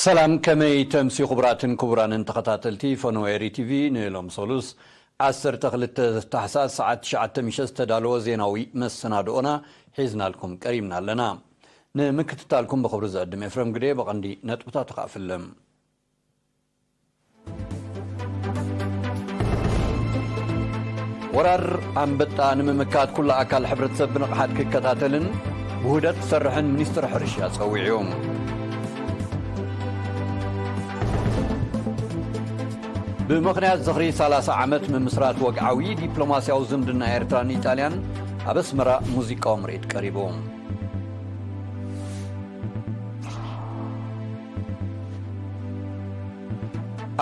ሰላም፣ ከመይ ተምሲ ክቡራትን ክቡራንን ተኸታተልቲ ፈነወ ኤሪ ቲቪ፣ ንሎም ሰሉስ ዓሰርተ ክልተ ታሕሳስ ሰዓት ትሽዓተ ምሸት ዝተዳለወ ዜናዊ መሰናድኦና ሒዝናልኩም ቀሪብና ኣለና። ንምክትታልኩም ብኽብሪ ዝዕድም ኤፍረም ግደ። ብቐንዲ ነጥብታት ተኻፍልም። ወራር ኣንበጣ ንምምካት ኩሉ ኣካል ሕብረተሰብ ብንቕሓት ክከታተልን ብውህደት ክሰርሕን ሚኒስትር ሕርሻ ጸዊዑ። ብምኽንያት ዝኽሪ ሰላሳ ዓመት ምምስራት ወግዓዊ ዲፕሎማስያዊ ዝምድና ኤርትራን ኢጣልያን ኣብ ኣስመራ ሙዚቃዊ ምርኢት ቀሪቡ።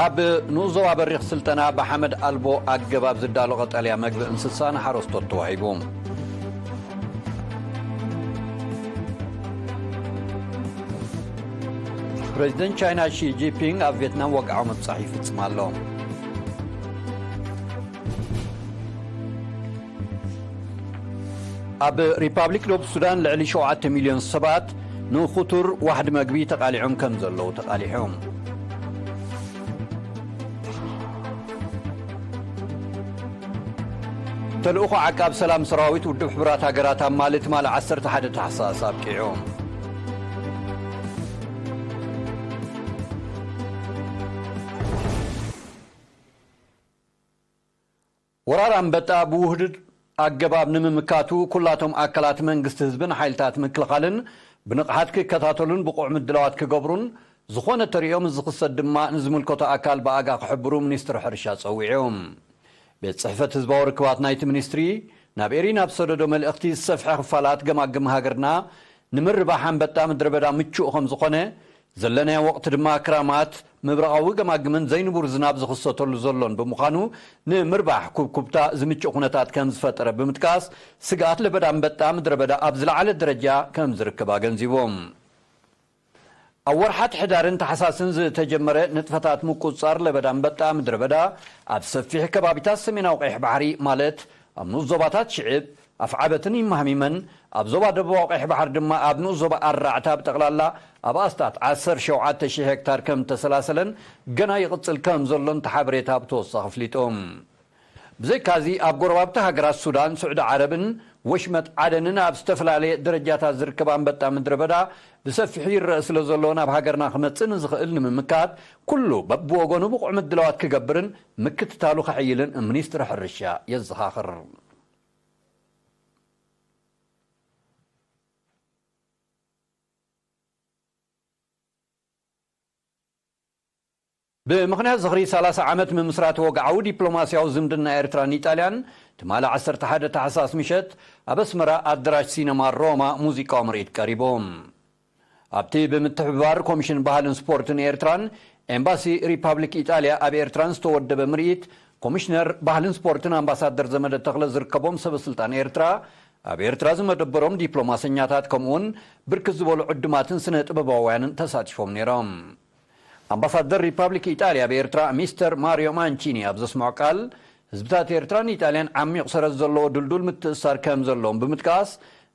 ኣብ ንኡስ ዞባ በሪኽ ስልጠና ብሓመድ ኣልቦ ኣገባብ ዝዳሎ ቀጠልያ መግቢ እንስሳ ንሓረስቶት ተዋሂቡ። ፕሬዚደንት ቻይና ሺ ጂንፒንግ ኣብ ቪየትናም ወግዓዊ ምብጻሕ ይፍጽም ኣሎ። ኣብ ሪፓብሊክ ደቡብ ሱዳን ልዕሊ ሸውዓተ ሚልዮን ሰባት ንኽቱር ዋሕዲ መግቢ ተቓሊዖም ከም ዘለዉ ተቓሊሖም። ተልእኾ ዓቃብ ሰላም ሰራዊት ውድብ ሕቡራት ሃገራት ኣማሊ ትማሊ ዓሰርተ ሓደ ታሕሳስ ኣብቂዑ። ወራር ኣንበጣ ብውህዱድ ኣገባብ ንምምካቱ፣ ኩላቶም ኣካላት መንግስቲ ህዝብን ሓይልታት ምክልኻልን ብንቕሓት ክከታተሉን ብቑዕ ምድላዋት ክገብሩን፣ ዝኾነ ተርእዮ ምስ ዝኽሰት ድማ ንዝምልከቶ ኣካል ብኣጋ ክሕብሩ ሚኒስትሪ ሕርሻ ጸዊዑ። ቤት ጽሕፈት ህዝባዊ ርክባት ናይቲ ሚኒስትሪ ናብ ኤሪ ናብ ሰደዶ መልእኽቲ፣ ዝሰፍሐ ክፋላት ገማግም ሃገርና ንምርባሕ ኣንበጣ ምድረ በዳ ምቹእ ከም ዝኾነ፣ ዘለናዮ ወቕቲ ድማ ክራማት፣ ምብራቓዊ ገማግምን ዘይንቡር ዝናብ ዝኽሰተሉ ዘሎን ብምዃኑ፣ ንምርባሕ ኩብኩብታ ዝምችእ ኩነታት ከም ዝፈጠረ ብምጥቃስ፣ ስግኣት ለበዳ ኣንበጣ ምድረ በዳ ኣብ ዝለዓለ ደረጃ ከም ዝርከብ ኣገንዚቡ። ኣብ ወርሓት ሕዳርን ታሕሳስን ዝተጀመረ ንጥፈታት ምቁጽጻር ለበዳ ኣንበጣ ምድረ በዳ ኣብ ሰፊሕ ከባቢታት ሰሜናዊ ቀይሕ ባሕሪ፣ ማለት ኣብ ንኡስ ዞባታት ሽዕብ፣ ኣፍዓበትን ይማህሚመን፣ ኣብ ዞባ ደቡባዊ ቀይሕ ባሕሪ ድማ ኣብ ንኡስ ዞባ ኣራዕታ ብጠቕላላ ኣብ ኣስታት ዓሰርተ ሸውዓተ ሺሕ ሄክታር ከም እተሰላሰለን ገና ይቕጽል ከም ዘሎን እቲ ሓበሬታ ብተወሳኺ ኣፍሊጡ። ብዘይካዚ፣ ኣብ ጎረባብቲ ሃገራት ሱዳን፣ ስዑዲ ዓረብን ወሽመጥ ዓደንን ኣብ ዝተፈላለየ ደረጃታት ዝርከብ ኣንበጣ ምድረ በዳ ብሰፊሑ ይረአ ስለ ዘሎ፣ ናብ ሃገርና ክመጽእ ንዝኽእል ንምምካት ኩሉ በብወገኑ ብቑዕ ምድላዋት ክገብርን ምክትታሉ ከሕይልን ሚኒስትሪ ሕርሻ የዘኻኽር። ብምኽንያት ዝኽሪ ሰላሳ ዓመት ምምስራት ወግዓዊ ዲፕሎማስያዊ ዝምድና ኤርትራን ኢጣልያን፣ ትማሊ ዓሰርተ ሓደ ታሕሳስ ምሸት ኣብ ኣስመራ ኣደራሽ ሲነማ ሮማ ሙዚቃዊ ምርኢት ቀሪቡ። ኣብቲ ብምትሕብባር ኮሚሽን ባህልን ስፖርትን ኤርትራን ኤምባሲ ሪፓብሊክ ኢጣልያ ኣብ ኤርትራን ዝተወደበ ምርኢት፣ ኮሚሽነር ባህልን ስፖርትን ኣምባሳደር ዘመደ ተኽለ ዝርከቦም ሰበ ስልጣን ኤርትራ፣ ኣብ ኤርትራ ዝመደበሮም ዲፕሎማሰኛታት፣ ከምኡውን ብርክት ዝበሉ ዕዱማትን ስነ ጥበባውያንን ተሳቲፎም ነይሮም። ኣምባሳደር ሪፓብሊክ ኢጣልያ ኣብ ኤርትራ ሚስተር ማሪዮ ማንቺኒ ኣብ ዘስምዖ ቃል፣ ህዝብታት ኤርትራን ኢጣልያን ዓሚቕ ሰረት ዘለዎ ድልዱል ምትእስሳር ከም ዘለዎም ብምጥቃስ፣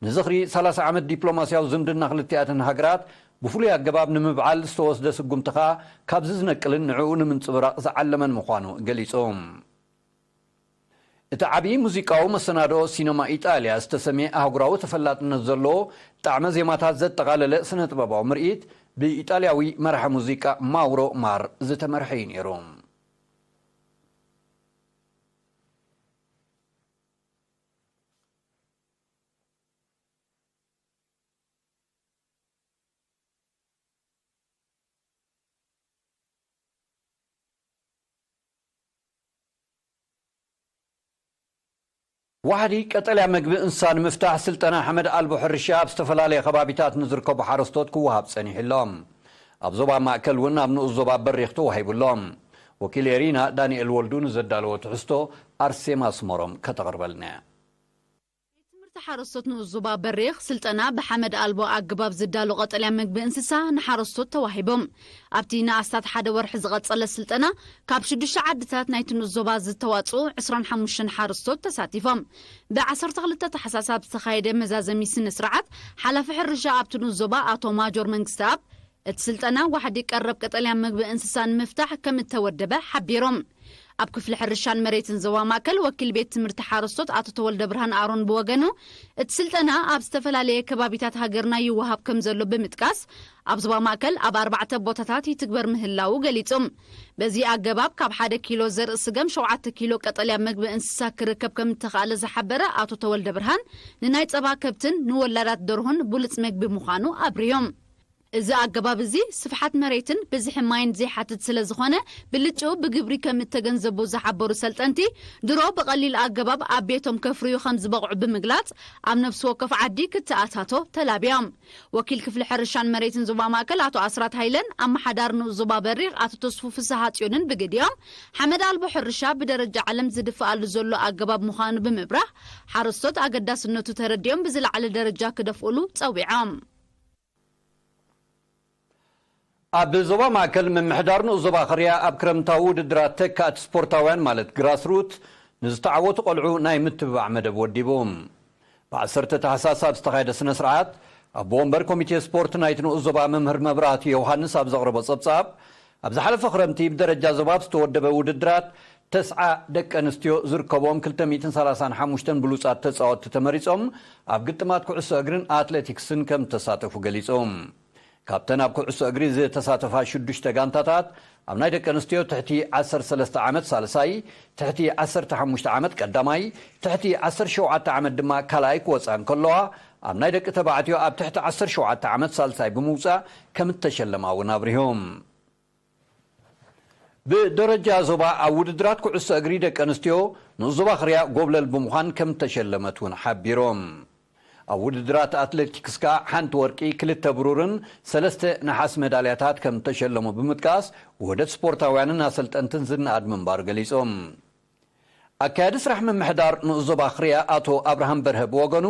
ንዝኽሪ ሰላሳ ዓመት ዲፕሎማስያዊ ዝምድና ክልቲኣተን ሃገራት ብፍሉይ ኣገባብ ንምብዓል ዝተወስደ ስጉምቲ ከኣ ካብዚ ዝነቅልን ንዕኡ ንምንጽብራቕ ዝዓለመን ምዃኑ ገሊጹ። እቲ ዓብዪ ሙዚቃዊ መሰናድኦ ሲነማ ኢጣልያ ዝተሰምየ ኣህጉራዊ ተፈላጥነት ዘለዎ ጣዕመ ዜማታት ዘጠቓለለ ስነ-ጥበባዊ ምርኢት ብኢጣልያዊ መራሒ ሙዚቃ ማውሮ ማር ዝተመርሐ እዩ ነይሩ። ዋሕዲ ቀጠልያ መግቢ እንስሳ ንምፍታሕ ስልጠና ሓመድ ኣልቦ ሕርሻ ኣብ ዝተፈላለየ ከባቢታት ንዝርከቡ ሓረስቶት ክወሃብ ጸኒሑ ኣሎ። ኣብ ዞባ ማእከል እውን ኣብ ንኡስ ዞባ በሪኽ ተዋሂቡ ኣሎ። ወኪል ኤሪና ዳንኤል ወልዱ ንዘዳለዎ ትሕዝቶ ኣርሴማ ስመሮም ከተቕርበልና እያ። ቤት ትምህርቲ ሓረስቶት ንኡስ ዞባ በሪኽ ስልጠና ብሓመድ ኣልቦ ኣገባብ ዝዳሎ ቀጠልያ መግቢ እንስሳ ንሓረስቶት ተዋሂቦም። ኣብቲ ንኣስታት ሓደ ወርሒ ዝቐጸለ ስልጠና፣ ካብ ሽዱሽተ ዓድታት ናይቲ ንኡስ ዞባ ዝተዋጽኡ ዕስራን ሓሙሽተን ሓረስቶት ተሳቲፎም። ብዓሰርተ ክልተ ታሕሳስ ኣብ ዝተኻየደ መዛዘሚ ስነ ስርዓት፣ ሓላፊ ሕርሻ ኣብቲ ንኡስ ዞባ ኣቶ ማጆር መንግስተኣብ፣ እቲ ስልጠና ዋሕዲ ቀረብ ቀጠልያ ምግቢ እንስሳ ንምፍታሕ ከም እተወደበ ሓቢሮም። ኣብ ክፍሊ ሕርሻን መሬትን ዞባ ማእከል ወኪል ቤት ትምህርቲ ሓረስቶት ኣቶ ተወልደ ብርሃን ኣሮን ብወገኑ፣ እቲ ስልጠና ኣብ ዝተፈላለየ ከባቢታት ሃገርና ይወሃብ ከም ዘሎ ብምጥቃስ፣ ኣብ ዞባ ማእከል ኣብ ኣርባዕተ ቦታታት ይትግበር ምህላዉ ገሊጹ። በዚ ኣገባብ ካብ ሓደ ኪሎ ዘርኢ ስገም ሸውዓተ ኪሎ ቀጠልያ ምግቢ እንስሳ ክርከብ ከም እተኻእለ ዝሓበረ ኣቶ ተወልደ ብርሃን፣ ንናይ ጸባ ከብትን ንወላዳት ደርሆን ብሉጽ ምግቢ ምዃኑ ኣብርዮም። እዚ ኣገባብ እዚ ስፍሓት መሬትን ብዝሒ ማይን ዘይሓትት ስለ ዝኾነ፣ ብልጭኡ ብግብሪ ከም እተገንዘቡ ዝሓበሩ ሰልጠንቲ፣ ድሮ ብቐሊል ኣገባብ ኣብ ቤቶም ከፍርዩ ከም ዝበቕዑ ብምግላጽ፣ ኣብ ነፍሲ ወከፍ ዓዲ ክተኣታቶ ተላብዮም። ወኪል ክፍሊ ሕርሻን መሬትን ዞባ ማእከል ኣቶ ኣስራት ሃይለን ኣመሓዳሪ ንኡስ ዞባ በሪኽ ኣቶ ተስፉ ፍስሃ ጽዮንን ብግዲኦም፣ ሓመድ ኣልቦ ሕርሻ ብደረጃ ዓለም ዝድፍኣሉ ዘሎ ኣገባብ ምዃኑ ብምብራህ፣ ሓረስቶት ኣገዳስነቱ ተረዲኦም ብዝለዓለ ደረጃ ክደፍኡሉ ጸዊዖም። ኣብ ዞባ ማእከል ምምሕዳር ንኡስ ዞባ ክርያ ኣብ ክረምታዊ ውድድራት ተካእቲ ስፖርታውያን ማለት ግራስሩት ንዝተዓወቱ ቆልዑ ናይ ምትብባዕ መደብ ወዲቡ። ብ10 ታሕሳስ ኣብ ዝተኻየደ ስነ ስርዓት ኣቦ ወንበር ኮሚቴ ስፖርት ናይቲ ንኡስ ዞባ መምህር መብራህቱ ዮሃንስ ኣብ ዘቕረቦ ጸብጻብ፣ ኣብ ዝሓለፈ ክረምቲ ብደረጃ ዞባ ኣብ ዝተወደበ ውድድራት ተስዓ ደቂ ኣንስትዮ ዝርከቦም ክልተ ሚእትን ሰላሳን ሓሙሽተን ብሉጻት ተጻወትቲ ተመሪጾም ኣብ ግጥማት ኩዕሶ እግርን ኣትሌቲክስን ከም እተሳተፉ ገሊጹ። ካብተን ኣብ ኩዕሶ እግሪ ዝተሳተፋ ሽዱሽተ ጋንታታት፣ ኣብ ናይ ደቂ ኣንስትዮ ትሕቲ ዓሰርተ ሰለስተ ዓመት ሳልሳይ፣ ትሕቲ ዓሰርተ ሓሙሽተ ዓመት ቀዳማይ፣ ትሕቲ ዓሰርተ ሸውዓተ ዓመት ድማ ካልኣይ ክወጻ እንከለዋ፣ ኣብ ናይ ደቂ ተባዕትዮ ኣብ ትሕቲ ዓሰርተ ሸውዓተ ዓመት ሳልሳይ ብምውጻእ ከም እተሸለማ እውን ኣብሪሆም። ብደረጃ ዞባ ኣብ ውድድራት ኩዕሶ እግሪ ደቂ ኣንስትዮ ንኡስ ዞባ ክርያ ጎብለል ብምዃን ከም እተሸለመት እውን ሓቢሮም። ኣብ ውድድራት ኣትሌቲክስ ከኣ ሓንቲ ወርቂ፣ ክልተ ብሩርን ሰለስተ ነሓስ መዳልያታት ከም እተሸለሙ ብምጥቃስ፣ ውህደት ስፖርታውያንን ኣሰልጠንትን ዝነኣድ ምንባሩ ገሊጾም። ኣካያዲ ስራሕ ምምሕዳር ንኡስ ዞባ ክርያ ኣቶ ኣብርሃም በርሀ ብወገኑ፣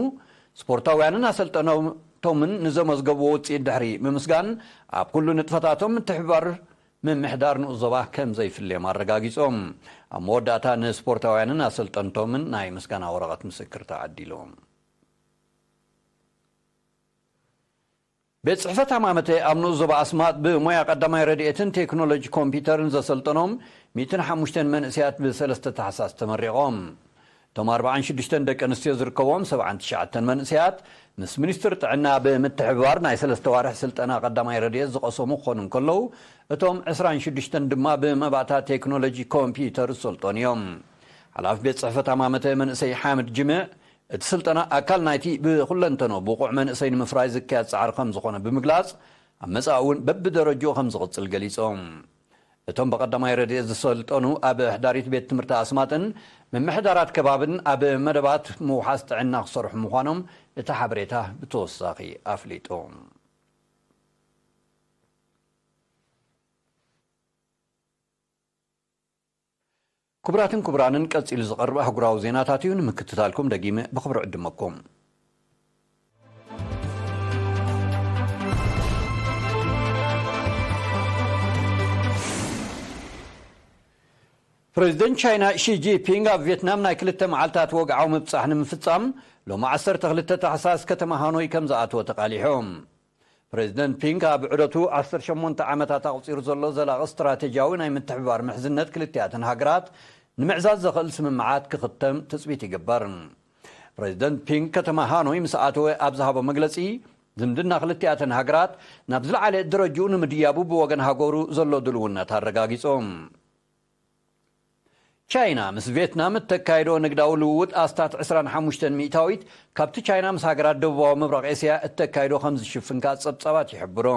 ስፖርታውያንን ኣሰልጠንቶምን ንዘመዝገብዎ ውጽኢት ድሕሪ ምምስጋን፣ ኣብ ኩሉ ንጥፈታቶም ምትሕብባር ምምሕዳር ንኡስ ዞባ ከም ዘይፍለዮም ኣረጋጊጾም። ኣብ መወዳእታ ንስፖርታውያንን ኣሰልጠንቶምን ናይ ምስጋና ወረቐት ምስክር ተዓዲሉ። ቤት ጽሕፈት ሃማመተ ኣብ ንኡስ ዞባ ኣስማጥ ብሞያ ቀዳማይ ረድኤትን ቴክኖሎጂ ኮምፒውተርን ዘሰልጠኖም ሚእትን ሓሙሽተን መንእሰያት ብሰለስተ ታሕሳስ ተመሪቖም። እቶም ኣርባዓን ሽዱሽተን ደቂ ኣንስትዮ ዝርከብዎም ሰብዓን ትሽዓተን መንእሰያት፣ ምስ ሚኒስትር ጥዕና ብምትሕብባር ናይ ሰለስተ ዋርሕ ስልጠና ቀዳማይ ረድኤት ዝቐሰሙ ክኾኑ እንከለዉ፣ እቶም ዕስራን ሽዱሽተን ድማ ብመባእታ ቴክኖሎጂ ኮምፒውተር ዝሰልጠኑ እዮም። ሓላፊ ቤት ጽሕፈት ሃማመተ መንእሰይ ሓምድ ጅምዕ፣ እቲ ስልጠና ኣካል ናይቲ ብኹለንተኖ ብቑዕ መንእሰይ ንምፍራይ ዝካየድ ጻዕሪ ከም ዝኾነ ብምግላጽ፣ ኣብ መጻኢ እውን በብደረጅኡ ከም ዝቕጽል ገሊጾም። እቶም ብቐዳማይ ረድኤት ዝሰልጠኑ ኣብ ሕዳሪት ቤት ትምህርቲ ኣስማጥን ምምሕዳራት ከባብን ኣብ መደባት ምውሓስ ጥዕና ክሰርሑ ምዃኖም እቲ ሓበሬታ ብተወሳኺ ኣፍሊጡ። ክቡራትን ክቡራንን፣ ቀጺሉ ዝቐርብ ኣህጉራዊ ዜናታት እዩ። ንምክትታልኩም ደጊመ ብኽብሪ ዕድመኩም። ፕሬዚደንት ቻይና ሺ ጂንፒንግ ኣብ ቪየትናም ናይ ክልተ መዓልታት ወግዓዊ ምብጻሕ ንምፍጻም ሎሚ ዓሰርተ ክልተ ታሕሳስ ከተማ ሃኖይ ከም ዝኣተወ ተቓሊሖም። ፕሬዚደንት ፒንግ ኣብ ዑደቱ ዓሰርተ ሸሞንተ ዓመታት ኣቑጺሩ ዘሎ ዘላቒ ስትራቴጂያዊ ናይ ምትሕብባር ምሕዝነት ክልቲኣተን ሃገራት ንምዕዛዝ ዘኽእል ስምምዓት ክኽተም ትጽቢት ይግበር። ፕሬዚደንት ፒንግ ከተማ ሃኖይ ምስ ኣተወ ኣብ ዝሃቦ መግለጺ፣ ዝምድና ክልቲኣተን ሃገራት ናብ ዝለዓለ ደረጅኡ ንምድያቡ ብወገን ሃገሩ ዘሎ ድልውነት ኣረጋጊጹ። ቻይና ምስ ቪየትናም እተካይዶ ንግዳዊ ልውውጥ ኣስታት ዕስራን ሓሙሽተን ሚእታዊት ካብቲ ቻይና ምስ ሃገራት ደቡባዊ ምብራቕ ኤስያ እተካይዶ ከም ዝሽፍን ከኣ ጸብጻባት ይሕብሩ።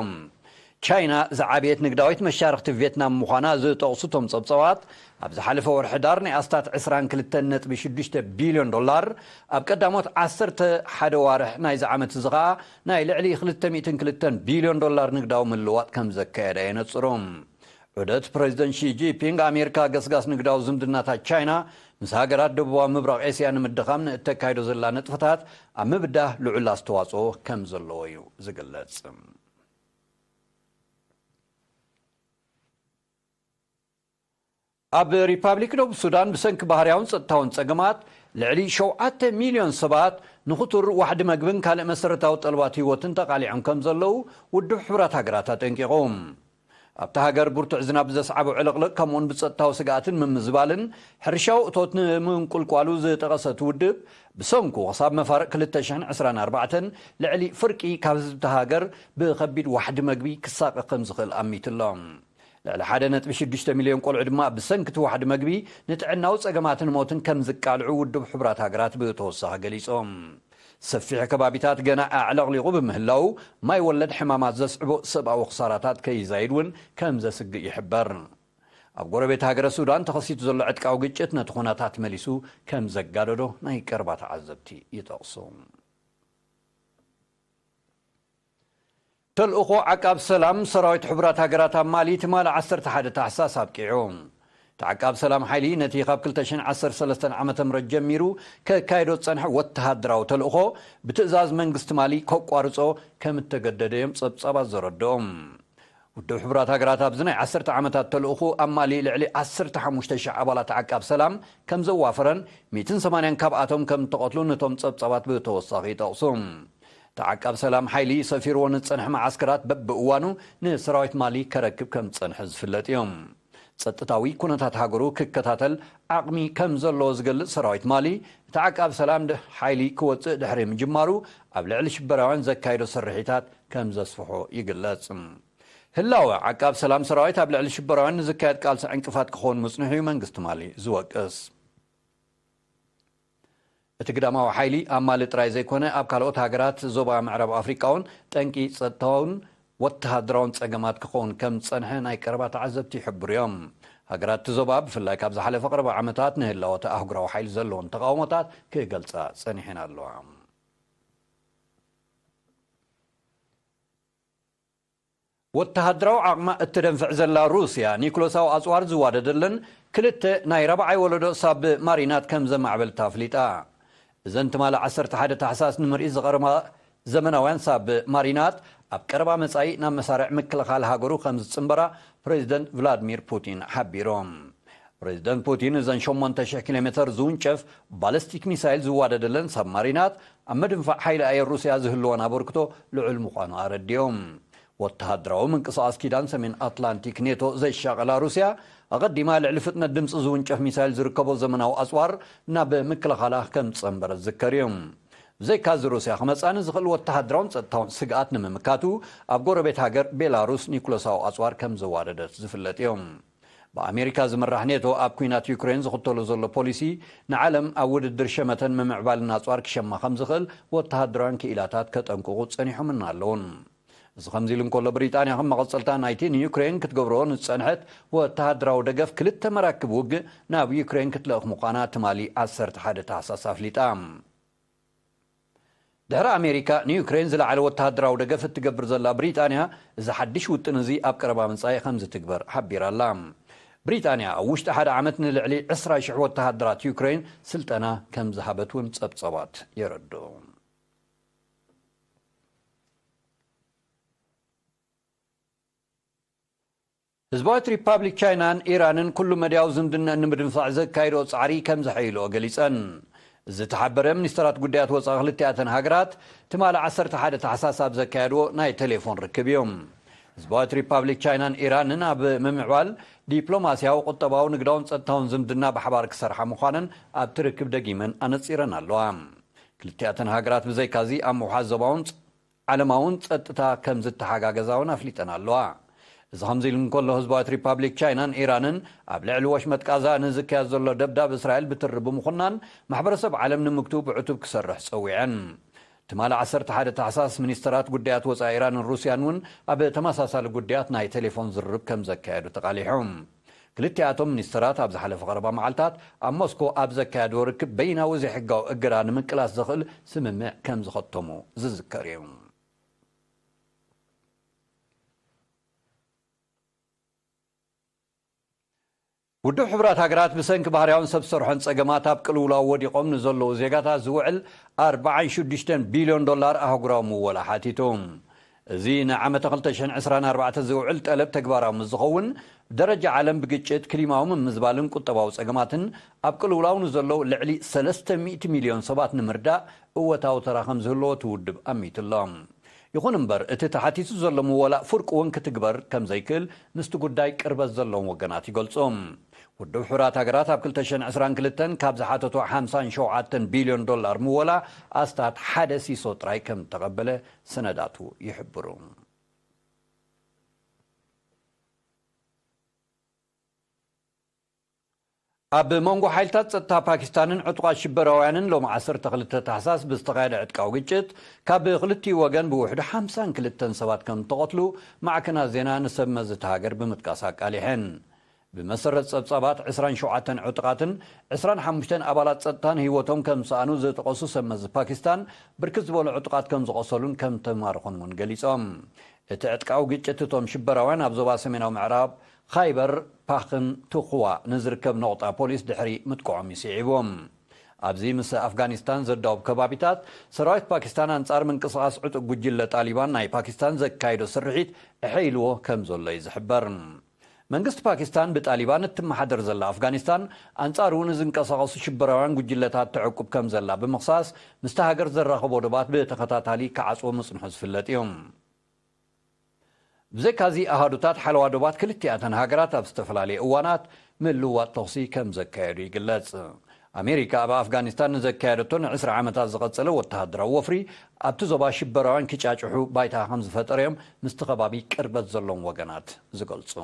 ቻይና ዝዓበየት ንግዳዊት መሻርኽቲ ቪየትናም ምዃና ዝጠቕሱ እቶም ጸብጻባት፣ ኣብ ዝሓለፈ ወርሒ ዳር ናይ ኣስታት ዕስራን ክልተን ነጥቢ ሽዱሽተ ቢልዮን ዶላር፣ ኣብ ቀዳሞት ዓሰርተ ሓደ ዋርሕ ናይዚ ዓመት እዚ ኸኣ ናይ ልዕሊ ክልተ ሚእትን ክልተን ቢልዮን ዶላር ንግዳዊ ምልውዋጥ ከም ዘካየዳ የነጽሩ። ዑደት ፕሬዚደንት ሺ ጂንፒንግ ኣሜሪካ ገስጋስ ንግዳዊ ዝምድናታት ቻይና ምስ ሃገራት ደቡባዊ ምብራቕ ኤስያ ንምድኻም ንእተካይዶ ዘላ ንጥፈታት ኣብ ምብዳህ ልዑል ኣስተዋጽኦ ከም ዘለዎ እዩ ዝግለጽ። ኣብ ሪፓብሊክ ደቡብ ሱዳን ብሰንኪ ባህርያውን ጸጥታውን ጸገማት ልዕሊ ሸውዓተ ሚልዮን ሰባት ንኽቱር ዋሕዲ መግብን ካልእ መሰረታዊ ጠለባት ህይወትን ተቓሊዖም ከም ዘለዉ ውድብ ሕቡራት ሃገራት ኣጠንቂቑ። ኣብታ ሃገር ብርቱዕ ዝናብ ዘስዓቦ ዕልቕልቕ ከምኡውን ብጸጥታዊ ስግኣትን ምምዝባልን ሕርሻዊ እቶት ንምንቁልቋሉ ዝጠቐሰት ውድብ፣ ብሰንኩ ክሳብ መፋርቕ ክልተ ሽሕን ዕስራን ኣርባዕተን ልዕሊ ፍርቂ ካብ ህዝቢ እታ ሃገር ብኸቢድ ዋሕዲ መግቢ ክሳቐ ከም ዝኽእል ኣሚቱ ኣሎ። ልዕሊ ሓደ ነጥቢ ሽዱሽተ ሚልዮን ቆልዑ ድማ ብሰንኪ እቲ ዋሕዲ መግቢ ንጥዕናዊ ጸገማትን ሞትን ከም ዝቃልዑ ውድብ ሕቡራት ሃገራት ብተወሳኺ ገሊጾም። ሰፊሕ ከባቢታት ገና ኣዕለቕሊቑ ብምህላው፣ ማይ ወለድ ሕማማት ዘስዕቦ ሰብኣዊ ክሳራታት ከይዛይድ እውን ከም ዘስግእ ይሕበር። ኣብ ጎረቤት ሃገረ ሱዳን ተኸሲቱ ዘሎ ዕጥቃዊ ግጭት ነቲ ኩነታት መሊሱ ከም ዘጋደዶ ናይ ቀረባ ተዓዘብቲ ይጠቕሱ። ተልእኾ ዓቃብ ሰላም ሰራዊት ሕቡራት ሃገራት ኣብ ማሊ ትማሊ ዓሰርተ ሓደ ታሕሳስ ኣብቂዑ። እቲ ዓቃብ ሰላም ሓይሊ ነቲ ካብ ክልተ ሽሕን ዓሰርተ ሰለስተን ዓመተ ምህረት ጀሚሩ ከካይዶ ዝጸንሐ ወተሃደራዊ ተልእኾ ብትእዛዝ መንግስቲ ማሊ ከቋርጾ ከም እተገደደ እዮም ጸብጻባት ዘረድኦም። ውድብ ሕቡራት ሃገራት ኣብዚ ናይ ዓሰርተ ዓመታት ተልእኹ ኣብ ማሊ ልዕሊ ዓሰርተ ሓሙሽተ ሽሕ ኣባላት ዓቃብ ሰላም ከም ዘዋፈረን ሚእትን ሰማንያን ካብኣቶም ከም እተቐትሉን እቶም ጸብጻባት ብተወሳኺ ይጠቕሱ። እቲ ዓቃብ ሰላም ሓይሊ ሰፊርዎ ንዝጸንሐ መዓስከራት በብእዋኑ ንሰራዊት ማሊ ከረክብ ከም ዝጸንሐ ዝፍለጥ እዩ። ጸጥታዊ ኩነታት ሃገሩ ክከታተል ዓቕሚ ከም ዘለዎ ዝገልጽ ሰራዊት ማሊ፣ እቲ ዓቃብ ሰላም ድ-፣ ሓይሊ ክወጽእ ድሕሪ ምጅማሩ ኣብ ልዕሊ ሽበራውያን ዘካየዶ ስርሒታት ከም ዘስፍሖ ይግለጽ። ህላወ ዓቃብ ሰላም ሰራዊት ኣብ ልዕሊ ሽበራውያን ንዝካየድ ቃልሲ ዕንቅፋት ክኸውን ምጽንሑ እዩ መንግስቲ ማሊ ዝወቅስ። እቲ ግዳማዊ ሓይሊ ኣብ ማሊ ጥራይ ዘይኮነ፣ ኣብ ካልኦት ሃገራት ዞባ ምዕራብ ኣፍሪቃ እውን ጠንቂ ጸጥታውን ወተሃደራውን ጸገማት ክኸውን ከም ዝጸንሐ ናይ ቀረባ ተዓዘብቲ ይሕብሩ እዮም። ሃገራት እቲ ዞባ ብፍላይ ካብ ዝሓለፈ ቀረባ ዓመታት ንህላወ እቲ ኣህጉራዊ ሓይሊ ዘለወን ተቓውሞታት ክገልጻ ጸኒሐን ኣለዋ። ወተሃደራዊ ዓቕማ እትደንፍዕ ዘላ ሩስያ፣ ኒኩለሳዊ ኣጽዋር ዝዋደደለን ክልተ ናይ ራብዓይ ወለዶ ሳብ ማሪናት ከም ዘማዕበልታ ኣፍሊጣ። እዘን ትማሊ ዓሰርተ ሓደ ታሕሳስ ንምርኢት ዝቐረባ ዘመናውያን ሳብ ማሪናት፣ ኣብ ቀረባ መጻኢ ናብ መሳርዕ ምክልኻል ሃገሩ ከም ዝጽንበራ ፕሬዚደንት ቭላድሚር ፑቲን ሓቢሮም። ፕሬዚደንት ፑቲን እዘን ሸሞንተ ሽሕ ኪሎ ሜተር ዝውንጨፍ ባለስቲክ ሚሳይል ዝዋደደለን ሳብማሪናት ኣብ ምድንፋዕ ሓይሊ ኣየር ሩስያ ዝህልወን ኣበርክቶ ልዑል ምዃኑ ኣረዲኦም። ወተሃደራዊ ምንቅስቓስ ኪዳን ሰሜን ኣትላንቲክ ኔቶ ዘሻቐላ ሩስያ፣ ኣቐዲማ ልዕሊ ፍጥነት ድምፂ ዝውንጨፍ ሚሳይል ዝርከቦ ዘመናዊ ኣፅዋር ናብ ምክልኻላ ከም ዝፀንበረት ዝዝከር እዩ። ብዘይካዚ ሩስያ ክመፅኣ ንዝኽእል ወተሃደራውን ፀጥታውን ስግኣት ንምምካቱ ኣብ ጎረቤት ሃገር ቤላሩስ ኒኩለሳዊ ኣፅዋር ከም ዘዋደደት ዝፍለጥ እዩ። ብኣሜሪካ ዝምራሕ ኔቶ ኣብ ኲናት ዩክሬን ዝኽተሎ ዘሎ ፖሊሲ ንዓለም ኣብ ውድድር ሸመተን ምምዕባልን ኣጽዋር ክሸማ ከም ዝኽእል ወተሃደራውያን ክኢላታት ከጠንቅቑ ጸኒሖምን ኣለዉን። እዚ ከምዚ ኢሉ እንከሎ፣ ብሪጣንያ ከም መቐጸልታ ናይቲ ንዩክሬን ክትገብሮ ንዝጸንሐት ወተሃደራዊ ደገፍ ክልተ መራክብ ውግእ ናብ ዩክሬን ክትልእኽ ምዃና ትማሊ ዓሰርተ ሓደ ታሕሳስ ኣፍሊጣ። ድሕሪ ኣሜሪካ ንዩክሬን ዝለዓለ ወተሃደራዊ ደገፍ እትገብር ዘላ ብሪጣንያ፣ እዚ ሓድሽ ውጥን እዚ ኣብ ቀረባ መጻኢ ከም ዝትግበር ሓቢራ ኣላ። ብሪጣንያ ኣብ ውሽጢ ሓደ ዓመት ንልዕሊ ዕስራ ሽሕ ወተሃደራት ዩክሬን ስልጠና ከም ዝሃበት እውን ጸብጻባት የረድኡ። ህዝባዊት ሪፓብሊክ ቻይናን ኢራንን ኩሉ መድያዊ ዝምድናን ንምድንፋዕ ዘካየድኦ ጻዕሪ ከም ዘሐይልኦ ገሊጸን። ዝተሓበረ ሚኒስተራት ጉዳያት ወጻኢ ክልቲኣተን ሃገራት ትማሊ ዓሰርተ ሓደ ታሕሳስ ኣብ ዘካየድዎ ናይ ቴሌፎን ርክብ እዩ። ህዝባዊት ሪፓብሊክ ቻይናን ኢራንን ኣብ ምምዕባል ዲፕሎማስያዊ፣ ቁጠባዊ፣ ንግዳውን ጸጥታውን ዝምድና ብሓባር ክሰርሓ ምዃነን ኣብቲ ርክብ ደጊመን ኣነጺረን ኣለዋ። ክልቲኣተን ሃገራት ብዘይካዚ ኣብ ምውሓስ ዞባውን ዓለማውን ጸጥታ ከም ዝተሓጋገዛ እውን ኣፍሊጠን ኣለዋ። እዚ ከምዚ ኢሉ እንከሎ፣ ህዝባዊት ሪፓብሊክ ቻይናን ኢራንን ኣብ ልዕሊ ወሽመጥ ቃዛ ንዝካየድ ዘሎ ደብዳብ እስራኤል ብትሪ ብምኹናን፣ ማሕበረሰብ ዓለም ንምግትኡ ብዕቱብ ክሰርሕ ጸዊዐን። ትማሊ ዓሰርተ ሓደ ታሕሳስ ሚኒስተራት ጉዳያት ወጻኢ ኢራንን ሩስያን እውን ኣብ ተመሳሳሊ ጉዳያት ናይ ቴሌፎን ዝርርብ ከም ዘካየዱ ተቓሊሑ። ክልቲኣቶም ሚኒስተራት ኣብ ዝሓለፈ ቀረባ መዓልታት ኣብ ሞስኮ ኣብ ዘካየድዎ ርክብ በይናዊ ዘይሕጋዊ እገዳ ንምቅላስ ዘኽእል ስምምዕ ከም ዝኸተሙ ዝዝከር እዩ። ውድብ ሕቡራት ሃገራት ብሰንኪ ባህርያውን ሰብ ዝሰርሖን ጸገማት ኣብ ቅልውላው ወዲቖም ንዘለዉ ዜጋታት ዝውዕል ኣርባዓን ሽዱሽተን ቢልዮን ዶላር ኣህጉራዊ ምወላ ሓቲቱ። እዚ ንዓመተ ክልተ ሽሕን ዕስራን ኣርባዕተ ዝውዕል ጠለብ ተግባራዊ ምስ ዝኸውን፣ ደረጃ ዓለም ብግጭት፣ ክሊማዊ ምምዝባልን ቁጠባዊ ጸገማትን ኣብ ቅልውላው ንዘለዉ ልዕሊ ሰለስተ ሚእቲ ሚልዮን ሰባት ንምርዳእ እወታዊ ተራ ከም ዝህልዎ እቲ ውድብ ኣሚቱ ኣሎ። ይኹን እምበር፣ እቲ ተሓቲቱ ዘሎ ምወላእ ፍርቂ እውን ክትግበር ከም ዘይክእል ምስቲ ጉዳይ ቅርበት ዘለዎም ወገናት ይገልጹ። ውድብ ሕቡራት ሃገራት ኣብ ክልተ ሽሕን ዕስራን ክልተን ካብ ዝሓተቶ ሓምሳን ሸውዓተን ቢልዮን ዶላር ምወላ ኣስታት ሓደ ሲሶ ጥራይ ከም እተቐበለ ሰነዳቱ ይሕብሩ። ኣብ መንጎ ሓይልታት ጸጥታ ፓኪስታንን ዕጡቓት ሽበራውያንን ሎም ዓሰርተ ክልተ ታሕሳስ ብዝተኻየደ ዕጥቃዊ ግጭት ካብ ክልቲኡ ወገን ብውሕዱ ሓምሳን ክልተን ሰባት ከም እተቐትሉ ማዕከናት ዜና ንሰብ መዚ እታ ሃገር ብምጥቃስ ኣቃሊሐን። ብመሰረት ጸብጻባት፣ ዕስራን ሸውዓተን ዕጡቓትን ዕስራን ሓሙሽተን ኣባላት ጸጥታን ህይወቶም ከም ዝሰኣኑ ዝጠቐሱ ሰብ መዚ ፓኪስታን፣ ብርክት ዝበሉ ዕጡቓት ከም ዝቖሰሉን ከም ዝተማረኹን እውን ገሊጾም። እቲ ዕጥቃዊ ግጭት እቶም ሽበራውያን ኣብ ዞባ ሰሜናዊ ምዕራብ ኻይበር ፓኽን ቱኽዋ ንዝርከብ ነቑጣ ፖሊስ ድሕሪ ምጥቅዖም እዩ ስዒቡ። ኣብዚ ምስ ኣፍጋኒስታን ዘዳውብ ከባቢታት፣ ሰራዊት ፓኪስታን ኣንጻር ምንቅስቓስ ዕጡቕ ጉጅለ ጣሊባን ናይ ፓኪስታን ዘካየዶ ስርሒት ኣሐይልዎ ከም ዘሎ እዩ ዝሕበር። መንግስቲ ፓኪስታን ብጣሊባን እትመሓደር ዘላ ኣፍጋኒስታን ኣንጻሩ ንዝንቀሳቐሱ ሽበራውያን ጉጅለታት ተዕቁብ ከም ዘላ ብምኽሳስ፣ ምስቲ ሃገር ዘራኽቦ ዶባት ብተኸታታሊ ክዓጽዎ ምጽንሑ ዝፍለጥ እዩ። ብዘይካዚ፣ ኣሃዱታት ሓለዋ ዶባት ክልቲኣተን ሃገራት ኣብ ዝተፈላለየ እዋናት ምልውዋጥ ተኹሲ ከም ዘካየዱ ይግለጽ። ኣሜሪካ ኣብ ኣፍጋኒስታን ንዘካየደቶ ንዕስራ ዓመታት ዝቐጸለ ወተሃደራዊ ወፍሪ፣ ኣብቲ ዞባ ሽበራውያን ክጫጭሑ ባይታ ከም ዝፈጠረ እዮም ምስቲ ከባቢ ቅርበት ዘለዎም ወገናት ዝገልጹ።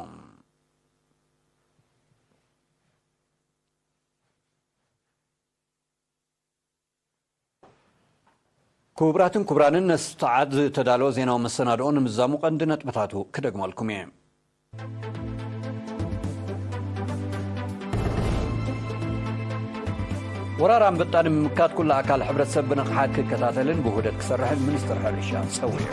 ክቡራትን ክቡራንን፣ ነዚ ሰዓት ዝተዳለወ ዜናዊ መሰናድኦ ንምዛሙ ቀንዲ ነጥብታቱ ክደግመልኩም እየ። ወራር ኣንበጣ ንምምካት ኩሉ ኣካል ሕብረተሰብ ብንቕሓት ክከታተልን ብውህደት ክሰርሕን ሚኒስትር ሕርሻ ጸዊዑ።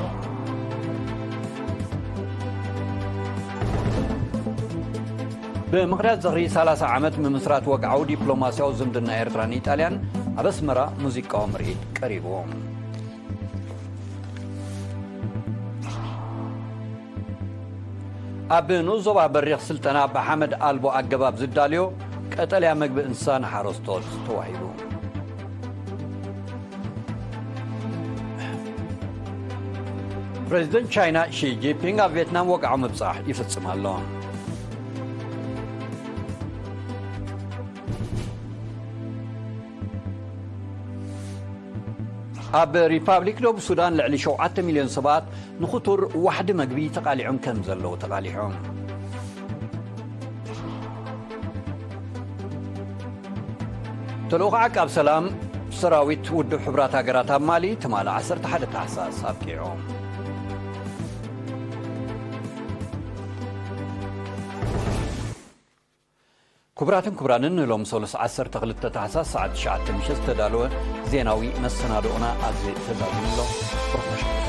ብምኽንያት ዝኽሪ ሰላሳ ዓመት ምምስራት ወግዓዊ ዲፕሎማስያዊ ዝምድና ኤርትራን ኢጣልያን ኣብ ኣስመራ ሙዚቃዊ ምርኢት ቀሪቡ። ኣብ ንኡስ ዞባ በሪኽ ስልጠና ብሓመድ ኣልቦ ኣገባብ ዝዳልዮ ቀጠልያ መግቢ እንስሳ ንሓረስቶት ተዋሂቡ። ፕሬዚደንት ቻይና ሺ ጂንፒንግ ኣብ ቪየትናም ወግዓዊ ምብጻሕ ይፍጽም ኣሎ። ኣብ ሪፓብሊክ ደቡብ ሱዳን ልዕሊ ሸውዓተ ሚልዮን ሰባት ንኽቱር ዋሕዲ መግቢ ተቓሊዖም ከም ዘለዉ ተቓሊሖም። ተልእኾ ዓቃብ ሰላም ሰራዊት ውድብ ሕቡራት ሃገራት ኣብ ማሊ ትማሊ ዓሰርተ ሓደ ታሕሳስ ኣብቂዑ። ክቡራትን ክቡራንን፣ ንሎም ሰሉስ ዓሰርተ ክልተ ታሕሳስ ሰዓት ትሽዓተ ምሸት ዝተዳለወ ዜናዊ መሰናድኦና ኣብዚ ተዛዚሙ ኣሎ። ብሩኽ ምሸት።